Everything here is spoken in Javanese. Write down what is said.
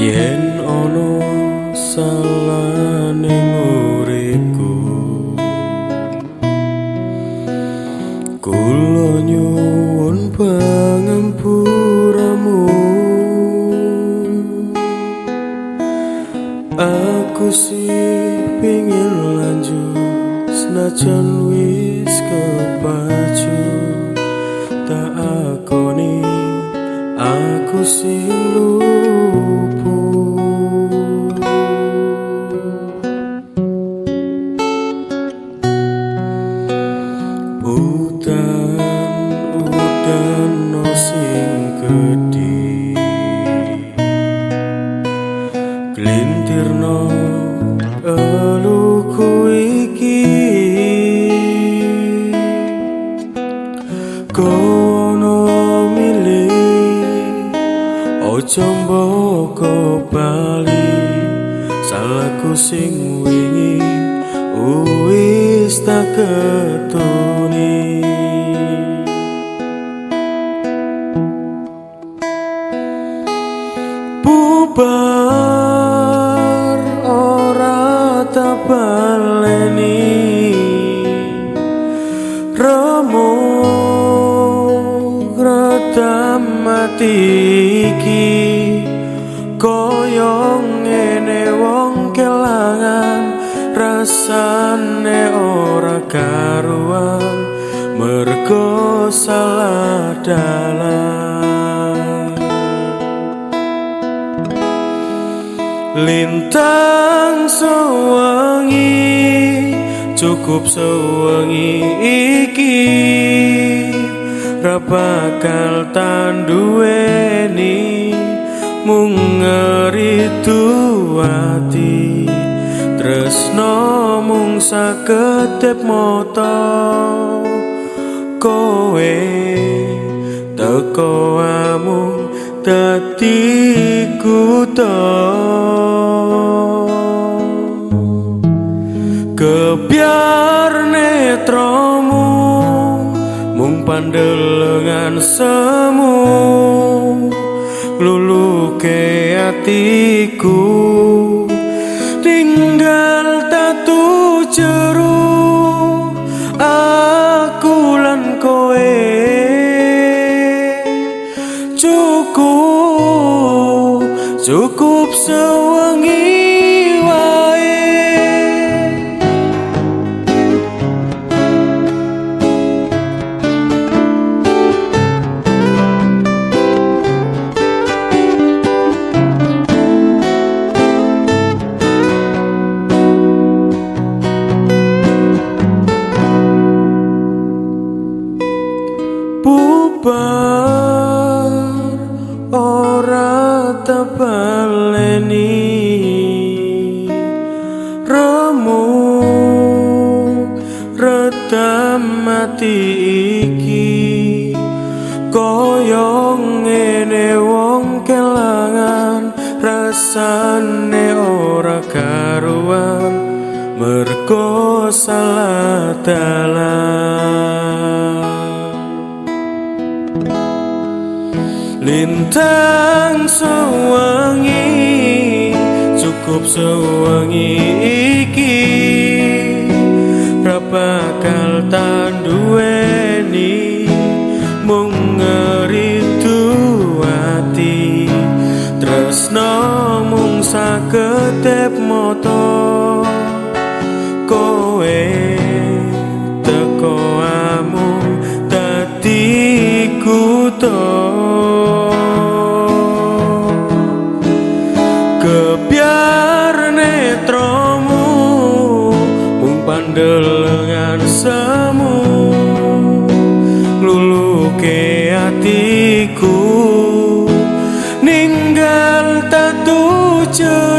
Yen ana salahne uripku, kula nyuwun pangampuramu. Aku sih pingin lanjut senajan wis kepacu, tak akoni aku sing lupu. Udan udan no sing gedhi, glintirno eluku iki. Kono milih ojo mbok bali, salahku sing wingi wis tak ketuni. Bubar ora tak baleni, remuk redam ati iki. Koyo ngene wong kelangan, rasane ora karuan, mergo salah dalan. Lintang sewengi, cukup sewengi iki, ra bakal tanduweni mung ngeridu ati. Tresno mung sakedhep mata, kowe teko amung dadi kutha. Kebyar netramu mung pandelengan semu, ngluluke atiku tinggal tatu jeru aku lan kowe. Cukup, cukup sewengi wae. Bubar ora tebaleni, remuk redam ati iki. Koyo ngene wong kelangan, rasane ora karuan, mergo salah dalan. Lintang sewengi, cukup sewengi iki, ra bakal tanduweni mung ngeridu ati. Tresno mung sakedhep mata, kowe teko amung dadi kutha. Kebyar netramu mung pandelengan semu, ngluluke atiku ninggal tatu jeru.